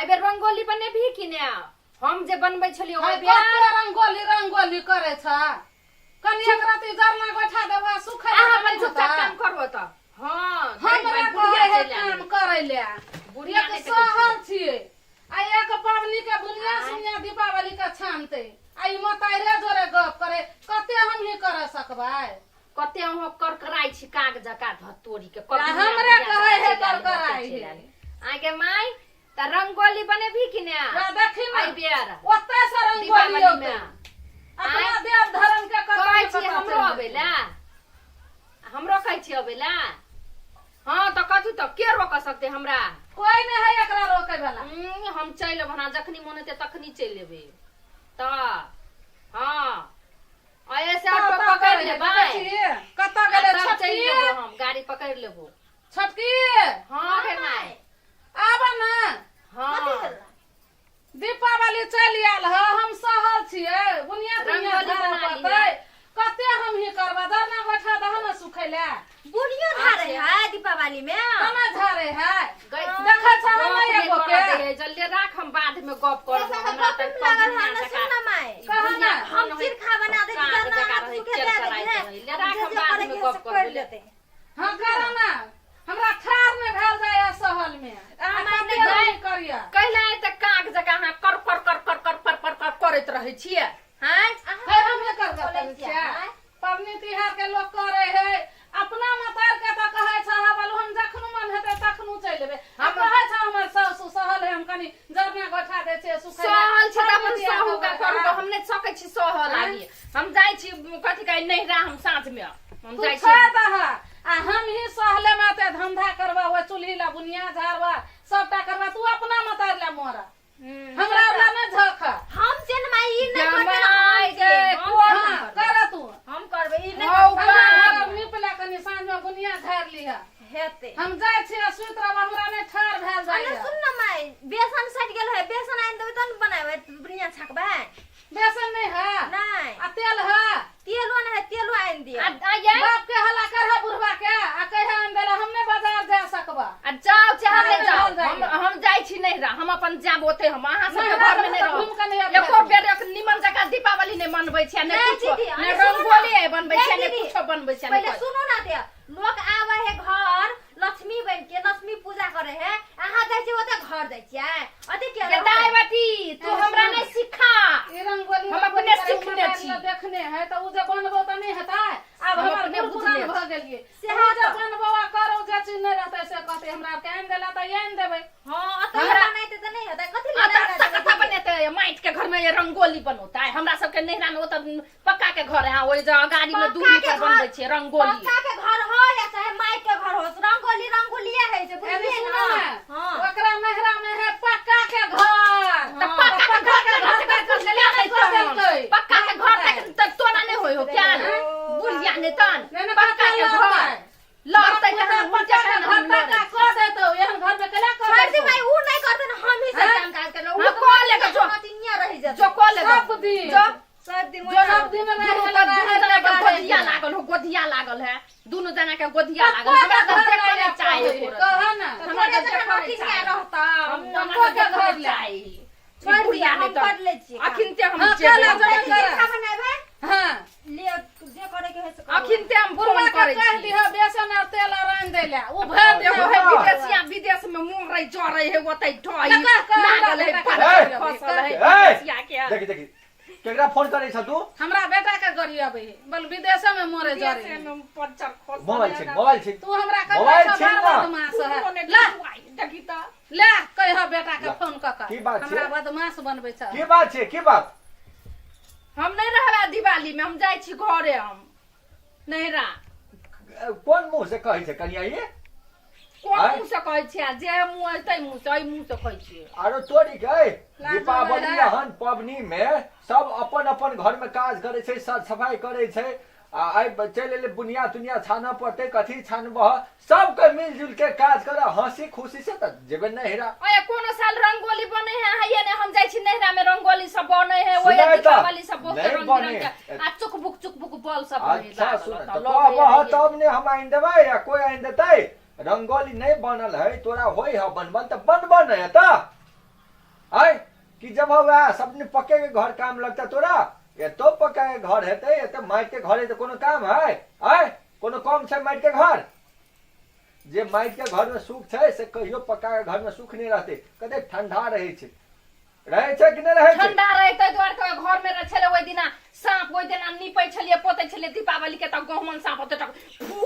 एहि बेर रंगोली बनेबही कि ने? हम जे बनबै छलियै है ओहि बेर कते रंगोली रंगोली करै छ कनि एक राति जरना गोइठा देबह सुखै अहाँ अपन चुपचाप काम करबो तऽ हँ हमरा बुढ़िया कहै है चलि आबै। काम करै ले। बुढ़िया एक नहि देखै सहल छियै आ एक पबनी के बुनिया सुनिया दीपावली के छानते आ ई मोताइरे जोरे गप करे कते हमही कर सकबै? कते अहाँ करकराइ छी काग जका धतोरी के। आ हमरे कहै है करकराइ है। आगे माय, तऽ रंगोली बनेबही कि ने रा देखी ने एहि बेर ओतय से रंगोली दीपावली औतै। में? अपना देव धर्म के कतौ कहै ने छी कतौ हमरो चलि अबै ला, हमरो कहै छी अबै ला। हँ तऽ कथी तऽ के रोक सकते हमरा? कोई नहीं है एकरा रोके वाला। हम चलि एबै, हमरा जखनी मन हेतै तखनी चलि एबै। तऽ हँ ऐसे ऑटो कतऽ पकड़ि करै है? लेबै। देखै छी? कतऽ गेलै आ तब चलि छोटकी? जेबो, हम गाड़ी पकड़ि लेबो। छोटकी। हँ गे माय। आब ने। हँ। दीपावली चलि आयल ह, हम सहल छियै, बुनिया दुनिया रंगोली झाड़ऽ बना पड़तै। लिअ। कते हमही करबै? जरना गोइठा दह ने सुखै ले। बुढ़ियो धारे है दीपावली में? केना झाड़े है? गै- देखै छ गप हम नहि एगो करऽ के दै है, जल्दी राख, हम बाद में गप करबो। ऐसा हमरा गप तऽ में लागल है ना। जकाँ- सुन ना my, कहा बुढ़िया ना, हम चिरखा बना दे, काग जरना जकाँ हाथ रहै, सुखे चेर दे दे कराइत है। रहै। ले राख, जे हम जे बाद करे में के गप से करबो। कर लेते। हाँ कर ना, हमरा ठार में भेल जाय सहल में। आ माय कते नहि हमही करिया? कैला तऽ काग जकाँ अहाँ कर कर कर कर कर पर पर कर करैत रहै छियै? आँय? है हमे कर कर बोलै करै छियै, छियै। आँय? पबनी तिहार के लोक करे है अपना मतार के तऽ कहै छ हा बालू, हम जखनो मन हेतै तखनो चलि एबै। आ कहै छ हमर सासु सहल है, हम कनि जरना गोठा दै छियै सुखै लए। सहल छै तऽ अपन पबनी तिहार सहू का के करू। होय। हम नहि सकै छी सहल। आँय? आगे हम जाइ छी, कथी कहै, नैहरा हम साँझ में हम तू जाइ छी। छोड़ दह आ हम ही सहले में ते धंधा करबा, ओहि चूल्ही ला बुनिया झाड़बा, सबटा करबा। तू अपना मतार ला मोरा, हमरा ला नहि झख। हम चेन माय ई नहि करबै ना, माय हम गे, जे, हम कोन हम हाँ करबै। कर तू। हम करबै ई नहि। हौ, करबै। बाप। हमरा नीप ले, कनि साँझ में बुनिया झाड़ि लिह। हेतै। हम जाइ छियै, सुति रहब, हमरा नहि ठाढ़ भेल अने जाइए। सुन ना माय, बेसन सटि गेल है, बेसन आनि देबै तहन बनाबै, बुनिया छकबै। बेसन नहि है? नहि। आ तेल है? तेलो नहि है, तेलो आनि दिअ। आ आ ये बाप के हल्ला कर है बुढ़वा के आ कहे आनि देला, हम नहि बाजार जा सकबा। आ जाओ चाहे नहि, नहि जाओ। नहि, हम हम जाइ छी नैहरा, हम अपन जाब ओते, हम अहाँ सबके नैहरा घर में नहि तऽ घूमि कऽ नहि रहब। आबि एको जायब। बेर एक निमन जकाँ दीपावली नहि मनबै छियै, नहि नहि कुछो दीदी, नहि अरे सुनू ना। रंगोली आइ बनबै छियै, नहि नहि दीदी, कुछो बनबै छियै, नहि पहिले कुछो। सुनू ना ते, लोक आवे है घर लक्ष्मी बन के लक्ष्मी पूजा करे है, अहाँ जाइ छियै ओते घर जाइ छियै ओते के गे दाय बेटी, तू हमरा नहि सिखा। ई रंगोली हम रंगोली अपने करे सिखने मोबाइल छी। में देखने है तऽ उ जे बनबो तऽ नहि हेतै आब। हम हमर अपने बूढ़ पुरान बुझने भऽ गेलियै। सेहे उ जे तऽ। बनबो आ करो, जे चीज नहि रहतै से कहतै हमरा आरके आनि देला तऽ आनि देबै। हां, ओते हमरा- बनेते तऽ नहि हेतै कथी आ ले? तऽ तऽ कथा बनेतै? माटि के घर में ये रंगोली बनौतै? हमरा सबके नैहरा में ओतऽ पक्का के घर है, ओहि जे अगाड़ी में पक्का दूरी के पर घर- बनबै छियै रंगोली। पक्का के घर हो या चाहे माइक के घर हो, रंगोली रंगोलिए है छै, एने बुझलियै सुनू ना? ने, हां। ओकरा नैहरा में है पक्का के घर। तऽ पक्का के घर पक्का के घर के तक ले नहि तहन। देलकै। पक्का के घर तक तऽ तोरा नहि होइ हो क्या बुढ़िया नहि तहन? नहि, नहि, पक्का के कतऽ घर लड़तै? लड़तै तऽ हम पक्का के हम घर लड़ै तक छी। कऽ देतौ, एहन घर में केला कऽ छोड़ दे देतौ? भाई, उ नहीं करते ना, हम ही सब हाँ? काम काज करलो। हाँ, कऽ लेगा जो। नतिनिया रह जेतै। जो कऽ लेगा। सब दिन। जो सब दिन जो सब दिन दुनू रहे के दुनू जना के रहे। गोधिया लागल हो, गोधिया लागल है, दुनू जना के गोधिया लागल। पक्का हमरा के तऽ घर देखऽ नहि नहि चाही है, एको रत्ती। कह ना। हमरा थोड़े तऽ जखन देखऽ नहि नतिनिया चाही। रहता। हमरा के तऽ देखऽ घर नहि ले। चाही। छोड़ दिया, बुढ़िया हम नहि तऽ कर लै छियै काम। अखिनते हम हाँ, जेबै। चला, चला, चिरखा करा। बनेबै। हाँ। ले जे करे के है से करू। अखिनते हम बुढ़वा फोन के करै कहि छी। दिह बेसन और तेल और आनि दै ले, उ भरि एगो देतौ। है विदेशिया, विदेश में मुंह रही जरै है, ओतै ढही कह, कह, लागल है, बेटा के पर कह। खसल है ए! विदेशिया के। देखी देखी, केकरा फोन करै छ तू? हमरा बेटा के गरियाबै है, बोल विदेशे में मरे जरे विदेशे है। में पंचर खसल मोबाइल है छिन, ना। मोबाइल छिन। तू हमरा कह मोबाइल बड़ छिन ना। बदमाश है। कोने ला देखी तऽ। ले कह बेटा के ला। फोन कऽ के की बात छै? हमरा बदमाश बनबै छ। की बात छै? की बात? हम नहि रहबै दिवाली में, हम जाइ छी घरे, हम नैहरा। कोन मुँह से कहै छै कनिया ई? कोन आँय? मुँह से कहै छियै? जे मुँह अइ तै मुँह से, एहि मुँह से कहै छियै। आरो तोरी के लाज दीपावली लगै है। एहन पबनी में सब अपन अपन घर में काज करै छै, सर सफाई करै छै, आ आइ चलि एलै बुनिया तुनिया छानऽ पड़तै, कथी छानबह, सबके मिलजुल के काज कर हंसी खुशी से तऽ जेबै नैहरा। ओए कोनो साल रंगोली बने है हैये ने, हम जाइ छी नैहरा में रंगोली सब बने है, ओए सुनै तऽ, दीपावली सब बहुत नहि रंग बने। बिरंग के आ चुकबुक चुकबुक बॉल सब रहे अच्छा लागल सुन ओतऽ, तऽ लगै कहबह है। तब ने हम आनि देबै आ कोइ आनि देतै? रंगोली नहि बनल है, तोरा होइ है बनबल तऽ बनबऽ ने एतऽ। आय कि जब वएह सब ने पक्के के घर काम लगता तोरा, एतो पक्का के घर हेतै, एतो माटि के घर हेतै, कोनो काम है? आय कोनो कम छै माटि के घर? जे माटि के घर में सुख छै से कहियो पक्का के घर में सुख नहि रहतै। कते ठंडा रहै छै, रहै छै कि नहि रहै छै? ठंडा रहै ताहि दुआरे तऽ ओहि घर में रहै छलै। ओहि दिना साँप, ओहि दिना नीपै छलियै पोतै छलियै दीपावली के, तऽ गहुमन साँप ओते तक फू,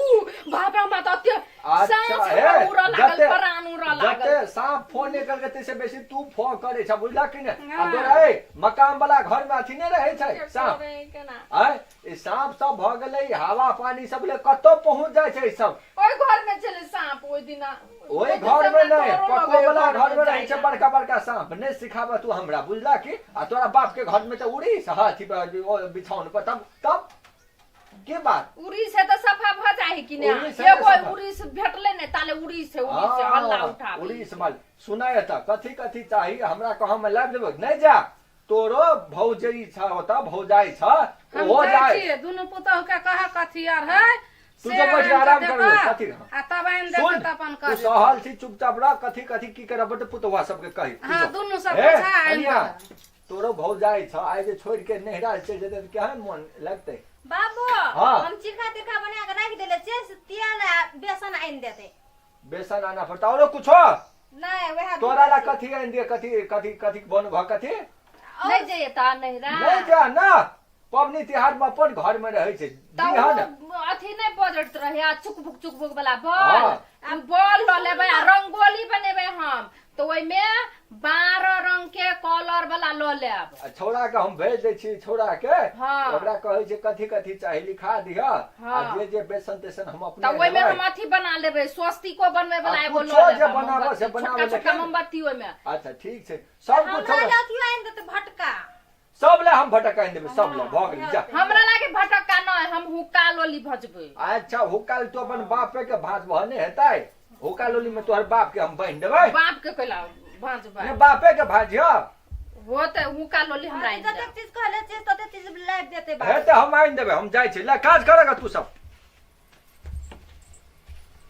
बाप रे, हमरा तऽ ओते अच्छा साँप हे हमरा उड़ऽ लागल, जते प्राण उड़ऽ लागल। जते साँप फोन नहि करके तैसे बेसी तू फोन करै छ, बुझलक कि नहि? आ हँ। तोरा ए मकान वाला घर में अथी नहि रहै छै साँप? केना आय ई साँप सब भऽ गेलै, हवा पानी सब ले कतौ पहुँच जाइ छै ई सब। ओहि घर में छलै साँप ओहि दिना। ओहि घर में नहि, पक्को वाला घर में रहै छै बड़का बड़का साँप। नहि सिखाबऽ तू हमरा, बुझला कि? आ तोरा बाप के घर में तऽ उड़ी अथी पर, ओ बिछौन पर, तब तब के बात? उड़ी से तऽ सफा भऽ जाइ है कि उड़ी नहि? से तऽ एगो सफा। उड़ी से भेटलै नहि ताले उड़ी से उड़ी से हल्ला उठा। उड़ी से माल सुनाय तऽ कथी कथी चाही हमरा कह, हम लाबि देबै। नहि जा, तोरो भौजई छ ओतऽ, भौजाई छ। हम ओहो जाइ जाय छियै, दुनू पुतोह के कह कथी आर है तू से जो बैठ के आनि आराम कऽ कर ले, देतह, कथी हँ। आ तब आनि देतै सुन तऽ अपन तू कर। सहल छी, चुपचाप रह। कथी कथी की करब तऽ पुतोहा सबके कही तू हँ जो। दुनू सब हे पूछा आनि कनिया, देतह। तोरो भौजाई छ, आइ जे छोड़ के नैहरा चलि जेतै तऽ केहन मोन लगतै? बाबू, हाँ। हम चिरखा तिरखा बना के राखि देले छियै, से तेल आ बेसन आनि देतै। बेसन आना पड़ता, औरो कुछो? नहीं, वएह। तोरा ला कथी आनि दिए? कथी कथी कथी बन भ कथी? नहि जइए तऽ नैहरा। नहि जा ना, पबनी तिहार में अपन घर में रहै छै। तऽ दिहन ओ अथी नहि बजैत रहे आ चुकभुक चुकभुक वाला बॉल? हाँ। ओ बॉल लऽ लेबै आ रंगोली बनेबै हम तऽ ओहिमे 12 रंग के कलर वाला लऽ लेब। आ छौड़ा के हम भेज दै छी, छौड़ा के। हाँ। ओकरा कहै छै कथी कथी चाही लिखा दिह आ हाँ। जे जे बेसन तेसन हम अपने तऽ ओहिमे लेबै। हम अथी बना लेबै, स्वस्तिको बनबै वाला आ एगो कुछो लऽ जे लेबै, बनाबऽ से मोमबत्ती, बनाबऽ, छोटका छोटका लेकिन- मोमबत्ती ओहिमे। अच्छा ठीक छै, सब कुछ हमरा लए अथियो आनि देतै भटका। सब ले हम भटक आनि देबै, सब ले भऽ गेलै, जा। हमरा लागे भटक्का नहि, हम हुक्का लोली भजबै। अच्छा, हुक्का तू अपन बापे के भात बहने हेतै। हुक्का लोली में तोहर बाप के हम बान्हि देबै। बाप के कैला भाँजबै? ने बापे के भाजियो। हो तऽ हुक्का लोली हमरा आनि जतेक देब। चीज कहले छियै ततेक चीज लाबि देतै बाबू। हेतै, हम आनि देबै। हम जाइ छी, ले काज करऽ तू सब।